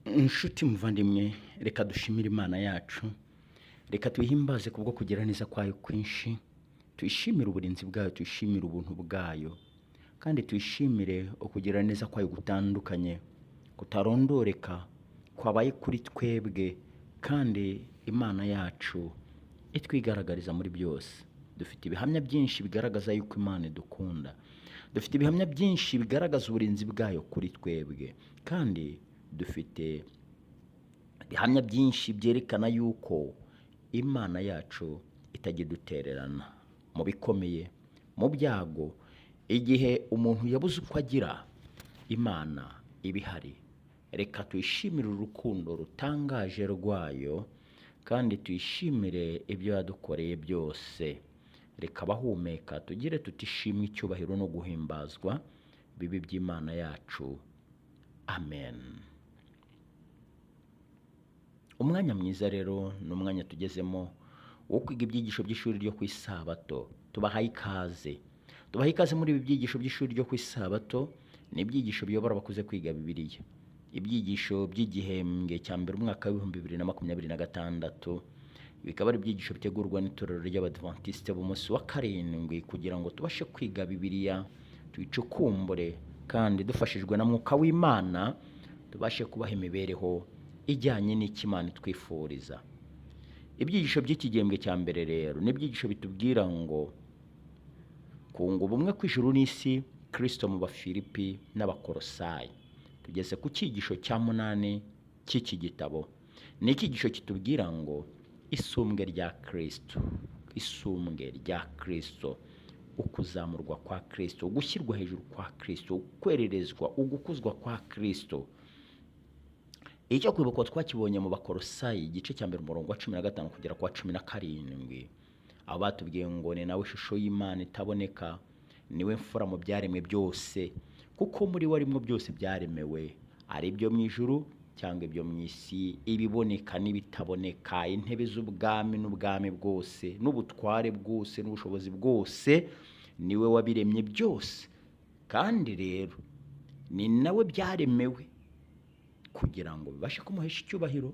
Inshuti muvandimwe, reka dushimire Imana yacu, reka tuyihimbaze kubwo kugira neza kwayo kwinshi, tuyishimire uburinzi bwayo, tuyishimire ubuntu bwayo, kandi tuyishimire ukugira neza kwayo gutandukanye kutarondoreka kwabaye kuri twebwe, kandi Imana yacu itwigaragariza muri byose. Dufite ibihamya byinshi bigaragaza yuko Imana idukunda, dufite ibihamya byinshi bigaragaza uburinzi bwayo kuri twebwe, kandi dufite ibihamya byinshi byerekana yuko Imana yacu itajya idutererana mu bikomeye, mu byago. Igihe umuntu yabuze uko agira, Imana iba ihari. Reka tuyishimire urukundo rutangaje rwayo, kandi tuyishimire ibyo yadukoreye byose. Reka abahumeka tugire tutishimwe icyubahiro no guhimbazwa bibi by'Imana yacu. Amen. Umwanya mwiza rero ni umwanya tugezemo wo kwiga ibyigisho by'ishuri ryo ku isabato. Tubahaye ikaze, tubahaye ikaze muri ibi byigisho by'ishuri ryo ku isabato. Ni ibyigisho biyobora abakuze kwiga Bibiliya, ibyigisho by'igihembwe cya mbere umwaka w'2026, bikaba ari ibyigisho bitegurwa n'itorero ry'Abadiventiste b'umunsi wa karindwi, kugira ngo tubashe kwiga Bibiliya tuyicukumbure, kandi dufashijwe na Mwuka w'Imana tubashe kubaha imibereho ijyanye n'icyo Imana itwifuriza. Ibyigisho by'iki gihembwe cya mbere rero ni ibyigisho bitubwira ngo kunga ubumwe kw'ijuru n'isi, Kristo mu Bafilipi n'Abakorosayi. Tugeze ku cyigisho cya 8 cy'iki gitabo. Ni icyigisho kitubwira ngo isumbwe rya Kristo, isumbwe rya Kristo, ukuzamurwa kwa Kristo, gushyirwa hejuru kwa Kristo, kwererezwa, ugukuzwa kwa Kristo. Icyo kwibukwa twakibonye mu Bakorosayi igice cya mbere umurongo wa 15 kugera kwa 17, aho batubwiye ngo ni nawe ishusho y'Imana itaboneka, niwe mfura mu byaremwe byose, kuko muri we arimwo byose byaremewe, ari ibyo mu ijuru cyangwa ibyo mu isi, ibiboneka n'ibitaboneka, intebe z'ubwami n'ubwami bwose, n'ubutware bwose n'ubushobozi bwose, niwe wabiremye byose, kandi rero ni nawe byaremewe kugira ngo bibashe kumuhesha icyubahiro.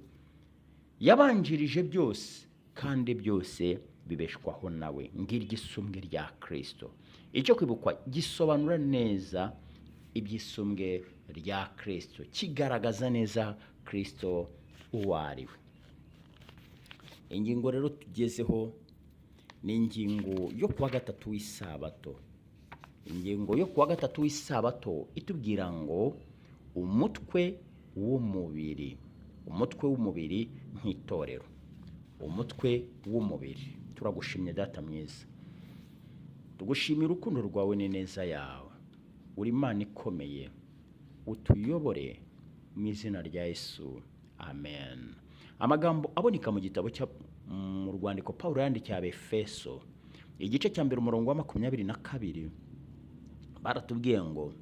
Yabanjirije byose kandi byose bibeshwaho nawe. Ngiryo isumbwe rya Kristo. Icyo kwibukwa gisobanura neza iby'isumbwe rya Kristo, kigaragaza neza Kristo uwo ari we. Ingingo rero tugezeho ni ingingo yo kuwa gatatu w'isabato. Ingingo yo kuwa gatatu w'isabato itubwira ngo umutwe w'umubiri, umutwe w'umubiri nk'itorero, umutwe w'umubiri. Turagushimye Data mwiza, tugushimira urukundo rwawe n'ineza yawe. Uri Imana ikomeye, utuyobore mu izina rya Yesu, amen. Amagambo aboneka mu gitabo cya mu rwandiko Pawulo yandikiye Abefeso igice cya mbere umurongo wa 22, baratubwiye ngo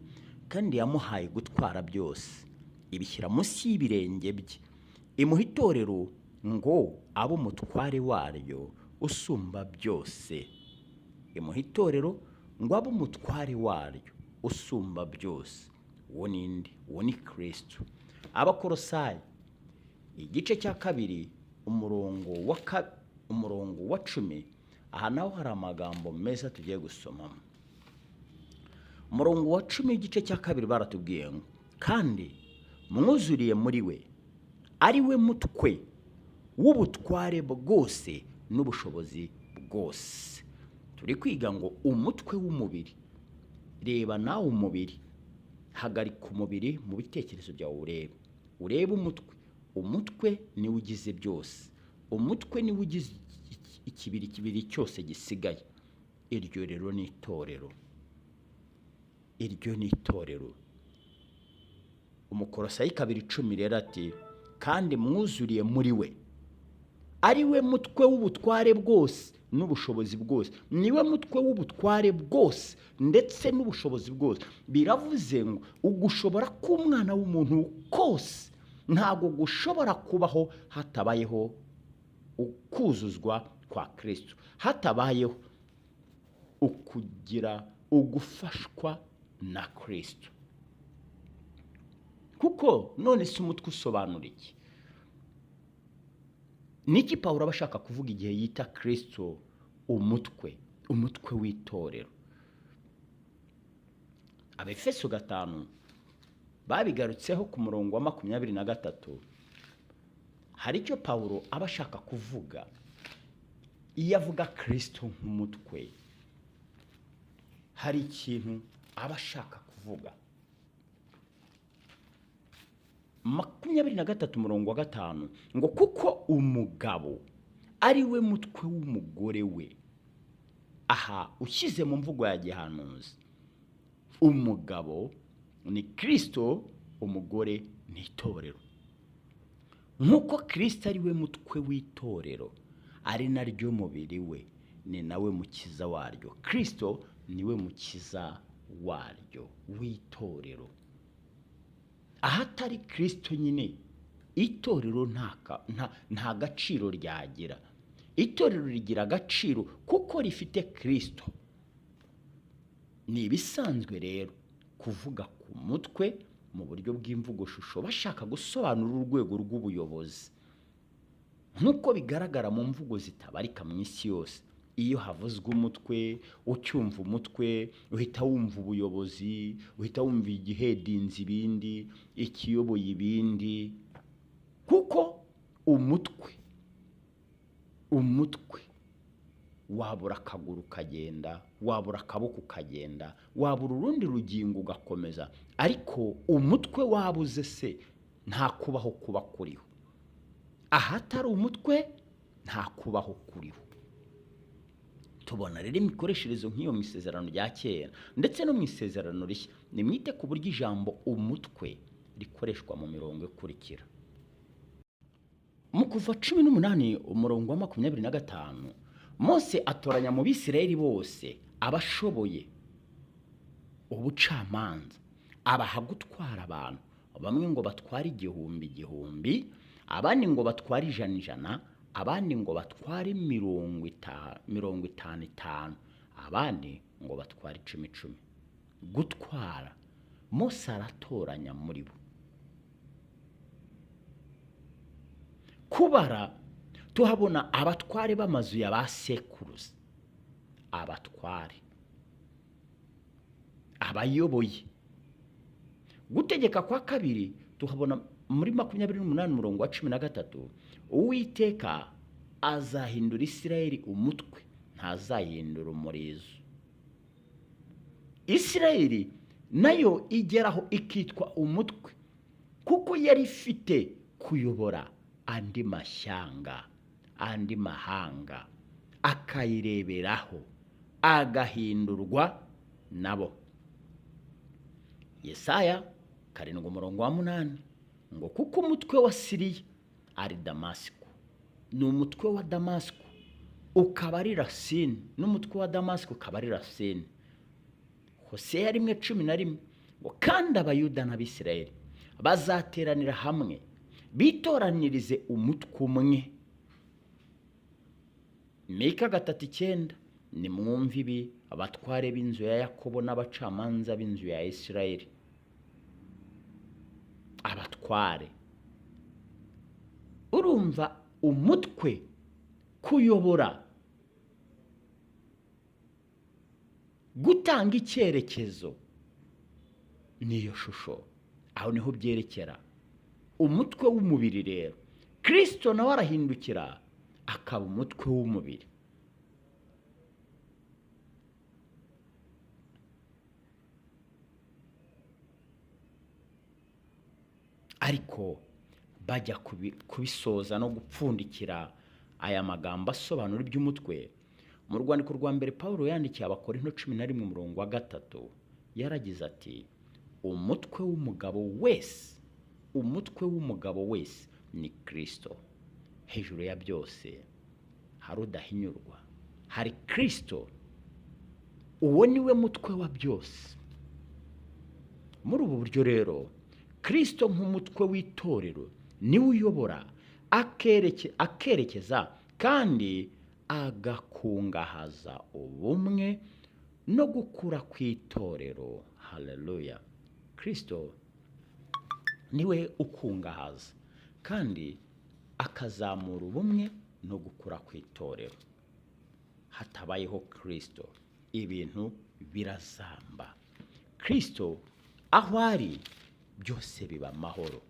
kandi yamuhaye gutwara byose, ibishyira munsi y'ibirenge bye, imuha itorero ngo abe umutware waryo usumba byose. Imuha itorero ngo abe umutware waryo usumba byose. Uwo ni nde? Uwo ni Kristo. Abakorosayi igice cya kabiri umurongo wa 10, aha naho hari amagambo meza tugiye gusomamo. Umurongo wa 10 igice cya kabiri baratubwiye ngo kandi mwuzuriye muri we, ari we mutwe w'ubutware bwose n'ubushobozi bwose. Turi kwiga ngo umutwe w'umubiri. Reba nawe umubiri, hagarika umubiri mu bitekerezo byawe, urebe, urebe umutwe. Umutwe niwe ugize byose, umutwe niwe ugize ikibiri kibiri cyose gisigaye. Iryo rero ni itorero, iryo ni itorero. Umukorosayi 2:10 rero ati kandi mwuzuriye muri we, ari we mutwe w'ubutware bwose n'ubushobozi bwose. Niwe mutwe w'ubutware bwose ndetse n'ubushobozi bwose. Biravuze ngo ugushobora k'umwana w'umuntu kose ntabwo gushobora kubaho hatabayeho ukuzuzwa kwa Kristo, hatabayeho ukugira ugufashwa na Kristo. Kuko none se umutwe usobanura iki? Niki Pawulo aba ashaka kuvuga igihe yita Kristo umutwe, umutwe w'itorero? Abefeso 5 babigarutseho ku murongo wa 23. Hari icyo Pawulo aba ashaka kuvuga iyo avuga Kristo nk'umutwe. Hari ikintu aba ashaka kuvuga. 23 umurongo wa 5 ngo kuko umugabo ari we mutwe w'umugore we. Aha ushyize mu mvugo ya gihanuzi, umugabo ni Kristo, umugore ni itorero. Nk'uko Kristo ari we mutwe w'itorero, ari naryo mubiri we, ni nawe mukiza waryo. Kristo niwe mukiza waryo w'itorero. Ahatari Kristo nyine, itorero nta gaciro ryagira. Itorero rigira agaciro kuko rifite Kristo. Ni ibisanzwe rero kuvuga ku mutwe mu buryo bw'imvugo-shusho bashaka gusobanura urwego rw'ubuyobozi, nk'uko bigaragara mu mvugo zitabarika mu isi yose. Iyo havuzwe umutwe, ucyumva umutwe uhita wumva ubuyobozi, uhita wumva igihedinzi ibindi, ikiyoboye ibindi, kuko umutwe wabura akaguru ukagenda, wabura akaboko ukagenda, wabura urundi rugingo ugakomeza, ariko umutwe wabuze se nta kubaho kuba kuriho. Ahatari umutwe nta kubaho kuriho. Tubona rero imikoreshereze nk'iyo mu isezerano rya kera ndetse no mu isezerano rishya. Nimwite ku buryo ijambo umutwe rikoreshwa mu mirongo ikurikira. Mu Kuva 18 umurongo wa 25, Mose atoranya mu Bisirayeli bose abashoboye ubucamanza, abaha gutwara abantu, bamwe ngo batware igihumbi igihumbi, abandi ngo batware ijana ijana, abandi ngo batware 50 50, abandi ngo batware 10 10. Gutwara, Mose aratoranya muri bo. Kubara, tuhabona abatware b'amazu ya ba sekuruza, abatware, abayoboye. Gutegeka kwa kabiri tuhabona muri 28 umurongo wa 13, Uwiteka azahindura Isirayeli umutwe, ntazahindura umurizo. Isirayeli nayo igeraho ikitwa umutwe kuko yari ifite kuyobora andi mashyanga, andi mahanga, akayireberaho, agahindurwa nabo. Yesaya 7 umurongo wa 8 ngo kuko umutwe wa Siriya ari Damasiko, ni umutwe wa Damasiko ukaba ari Rasini, n'umutwe wa Damasiko ukaba ari Rasini. Hoseya 1:11 ngo kandi Abayuda n'Abisirayeli bazateranira hamwe bitoranirize umutwe umwe. Mika 3:9 nimwumve ibi, abatware b'inzu ya Yakobo n'abacamanza b'inzu ya Isirayeli. Abatware, urumva umutwe kuyobora, gutanga icyerekezo, niyo shusho, aho niho byerekera. Umutwe w'umubiri rero, Kristo nawe arahindukira akaba umutwe w'umubiri. Ariko bajya kubisoza no gupfundikira aya magambo asobanura iby'umutwe, mu rwandiko rwa mbere Pawulo yandikiye Abakorinto 11 umurongo wa 3, yaragize ati umutwe w'umugabo wese, umutwe w'umugabo wese ni Kristo. Hejuru ya byose hari udahinyurwa, hari Kristo, uwo niwe mutwe wa byose. Muri ubu buryo rero Kristo nk'umutwe w'itorero niwe uyobora, akerekeza kandi agakungahaza ubumwe no gukura kw'itorero. Haleluya! Kristo Niwe ukungahaza kandi akazamura ubumwe no gukura kw'itorero. Hatabayeho Kristo ibintu birazamba. Kristo aho ari byose biba amahoro.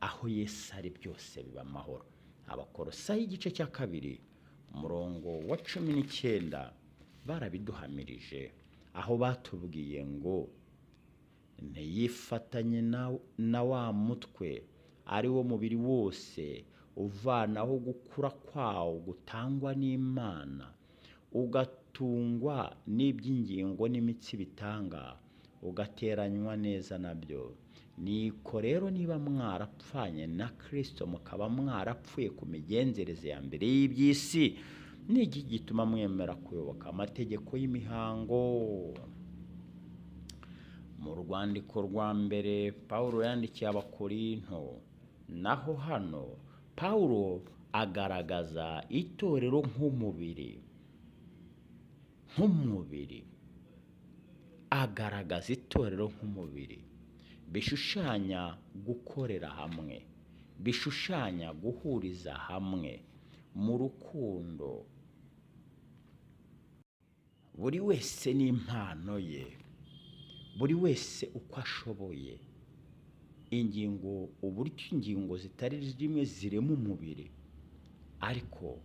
Aho Yesu ari byose biba amahoro. Abakolosayi igice cya 2 umurongo wa 19 barabiduhamirije, aho batubwiye ngo ntiyifatanye na wa mutwe ari wo mubiri wose uvanaho gukura kwawo gutangwa n'Imana, ugatungwa n'iby'ingingo n'imitsi bitanga, ugateranywa neza nabyo. Niko rero niba mwarapfanye na Kristo mukaba mwarapfuye ku migenzereze ya mbere y'iby'isi, niki gituma mwemera kuyoboka amategeko y'imihango? Mu rwandiko rwa mbere Pawulo yandikiye Abakorinto, naho hano Pawulo agaragaza itorero nk'umubiri, agaragaza itorero nk'umubiri, bishushanya gukorera hamwe, bishushanya guhuriza hamwe mu rukundo. Buri wese n'impano ye, buri wese uko ashoboye. Ingingo, uburyo ingingo zitari zimwe zirema umubiri, ariko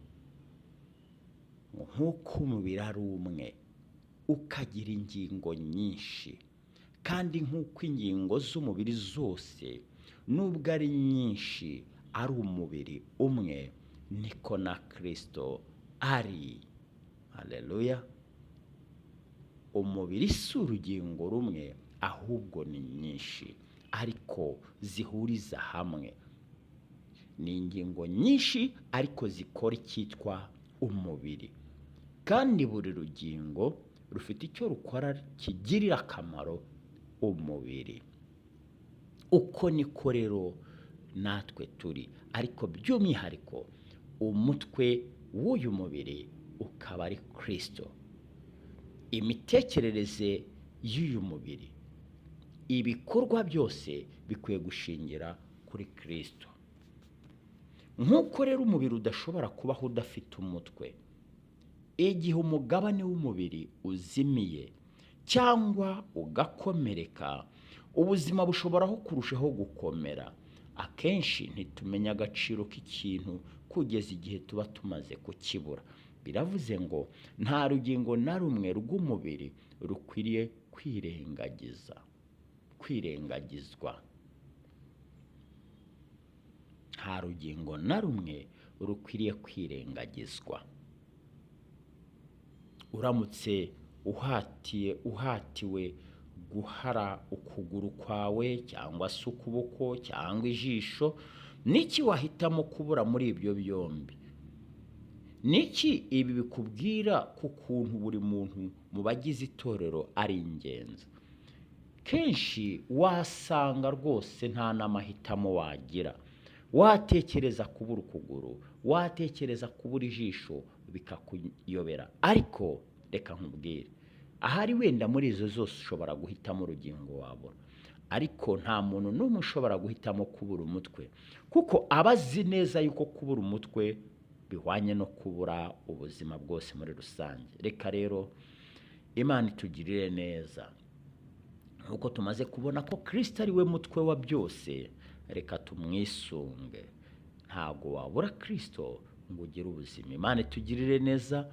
nk'uko umubiri ari umwe ukagira ingingo nyinshi, kandi nk'uko ingingo z'umubiri zose nubwo ari nyinshi ari umubiri umwe, niko na Kristo ari. Haleluya! Umubiri si urugingo rumwe, ahubwo ni nyinshi, ariko zihuriza hamwe. Ni ingingo nyinshi ariko zikora icyitwa umubiri, kandi buri rugingo rufite icyo rukora kigirira akamaro umubiri. Uko niko rero natwe turi, ariko by'umwihariko umutwe w'uyu mubiri ukaba ari Kristo. Imitekerereze y'uyu mubiri, ibikorwa byose bikwiye gushingira kuri Kristo. Nk'uko rero umubiri udashobora kubaho udafite umutwe, igihe umugabane w'umubiri uzimiye cyangwa ugakomereka, ubuzima bushobora kurushaho gukomera. Akenshi ntitumenya agaciro k'ikintu kugeza igihe tuba tumaze kukibura. Biravuze ngo nta rugingo na rumwe rw'umubiri rukwiriye kwirengagizwa. Nta rugingo na rumwe rukwiriye kwirengagizwa. Uramutse uhatiwe guhara ukuguru kwawe cyangwa se ukuboko cyangwa ijisho, niki wahitamo kubura muri ibyo byombi? Niki ibi bikubwira ku kuntu buri muntu mu bagize itorero ari ingenzi? Kenshi wasanga rwose nta n'amahitamo wagira. Watekereza kubura ukuguru, watekereza kubura ijisho, bikakuyobera. Ariko reka nkubwire, ahari wenda muri izo zose ushobora guhitamo urugingo wabura, ariko nta muntu n'umwe ushobora guhitamo kubura umutwe, kuko aba azi neza yuko kubura umutwe bihwanye no kubura ubuzima bwose muri rusange. Reka rero Imana itugirire neza. Nk'uko tumaze kubona ko Kristo ari we mutwe wa byose, reka tumwisunge. Ntabwo wabura Kristo ngo ugire ubuzima. Imana itugirire neza,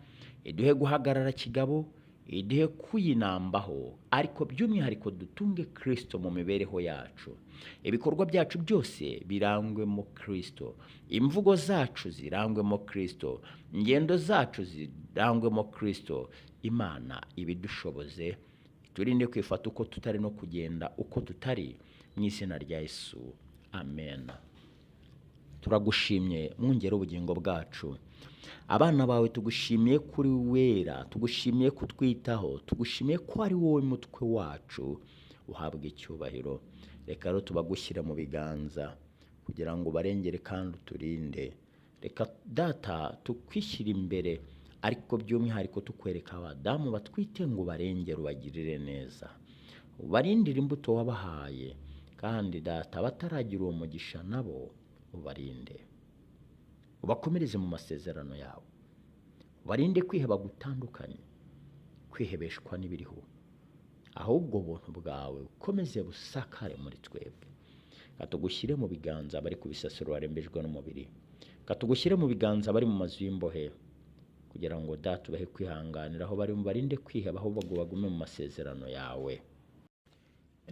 iduhe guhagarara kigabo, iduhe kuyinambaho, ariko by'umwihariko dutunge Kristo mu mibereho yacu. Ibikorwa byacu byose birangwemo Kristo, imvugo zacu zirangwemo Kristo, ingendo zacu zirangwemo Kristo. Imana ibidushoboze, iturinde kwifata uko tutari no kugenda uko tutari, mu izina rya Yesu, amen. Turagushimye mwungere ubugingo bwacu. Abana bawe tugushimiye kuri wera, tugushimiye kutwitaho, tugushimiye ko ari wowe mutwe wacu, uhabwa icyubahiro. Reka rero tubagushyira mu biganza kugira ngo barengere kandi uturinde. Reka Data tukwishyira imbere, ariko by'umwihariko tukwereka abadamu batwite ngo barengere, ubagirire neza, ubarindire imbuto wabahaye, Kandi Data, abataragira uwo mugisha nabo ubarinde, ubakomereze mu masezerano yawe, ubarinde kwiheba gutandukanye, kwihebeshwa n'ibiriho, ahubwo ubuntu bwawe ukomeze busakare muri twebwe. Katugushyire mu biganza abari ku bisasiro barembejwe n'umubiri, katugushyire mu biganza abari mu mazu y'imbohe, kugira ngo Data ubahe kwihanganira aho bari, barinde kwiheba, ahubwo bagume mu masezerano yawe.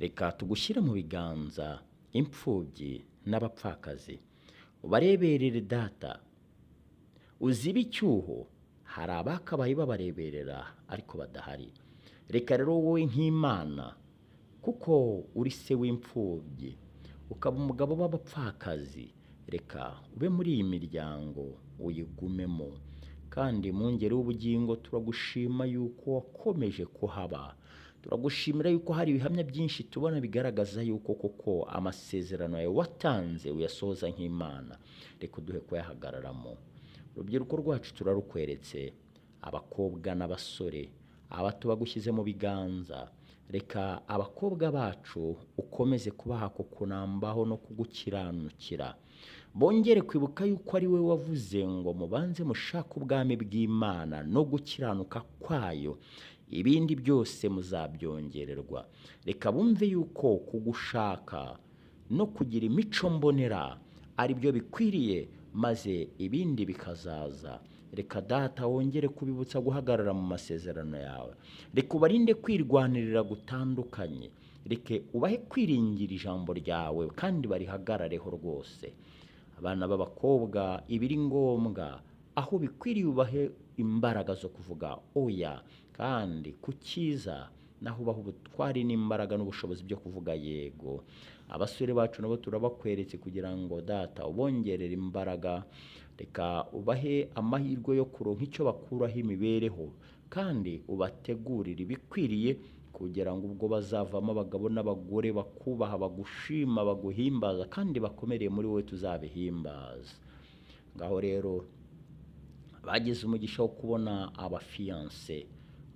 Reka tugushyire mu biganza imfubyi n'abapfakazi, ubareberere Data, uzibe icyuho, hari abakabaye babareberera ariko badahari. Reka rero wowe nk'Imana, kuko uri se w'imfubyi ukaba umugabo w'abapfakazi, reka ube muri iyi miryango uyigumemo. Kandi mwungeri w'ubugingo, turagushima yuko wakomeje kuhaba, turagushimira yuko hari ibihamya byinshi tubona bigaragaza yuko koko amasezerano yawe watanze uyasohoza nk'Imana. Reka uduhe kuyahagararamo. Urubyiruko rwacu turarukweretse, abakobwa n'abasore, abato bagushyize mu biganza. Reka abakobwa bacu ukomeze kubaha kukunambaho no kugukiranukira, bongere kwibuka yuko ari we wavuze ngo mubanze mushake ubwami bw'Imana no gukiranuka kwayo, ibindi byose muzabyongererwa. Reka bumve yuko kugushaka no kugira imico mbonera ari byo bikwiriye, maze ibindi bikazaza. Reka Data wongere kubibutsa guhagarara mu masezerano yawe. Reka ubarinde kwirwanirira gutandukanye, reka ubahe kwiringira ijambo ryawe kandi barihagarareho rwose. Abana b'abakobwa ibiri ngombwa aho bikwiriye ubahe imbaraga zo kuvuga oya, kandi ku cyiza naho ubaha ubutwari n'imbaraga n'ubushobozi byo kuvuga yego. Abasore bacu nabo turabakweretse kugira ngo Data ubongerere imbaraga, reka ubahe amahirwe yo kuronka icyo bakuraho imibereho, kandi ubategurire ibikwiriye kugira ngo ubwo bazavamo abagabo n'abagore bakubaha, bagushima, baguhimbaza, kandi bakomereye muri wowe tuzabihimbaza. Ngaho rero bagize umugisha wo kubona abafiyanse,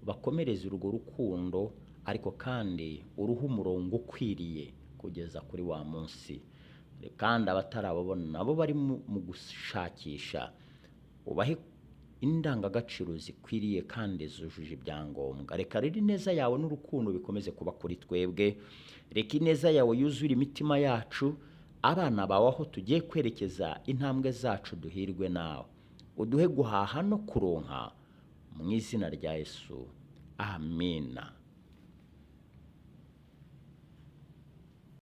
bakomereze urwo rukundo, ariko kandi uruhe umurongo ukwiriye kugeza kuri wa munsi. Kandi abatarababona nabo bari mu gushakisha, ubahe indangagaciro zikwiriye kandi zujuje ibyangombwa. Reka rero ineza yawe n'urukundo bikomeze kuba kuri twebwe, reka ineza yawe yuzure imitima yacu, abana bawe aho tugiye kwerekeza intambwe zacu duhirwe nawe, uduhe guhaha no kuronka, mu izina rya Yesu, amina.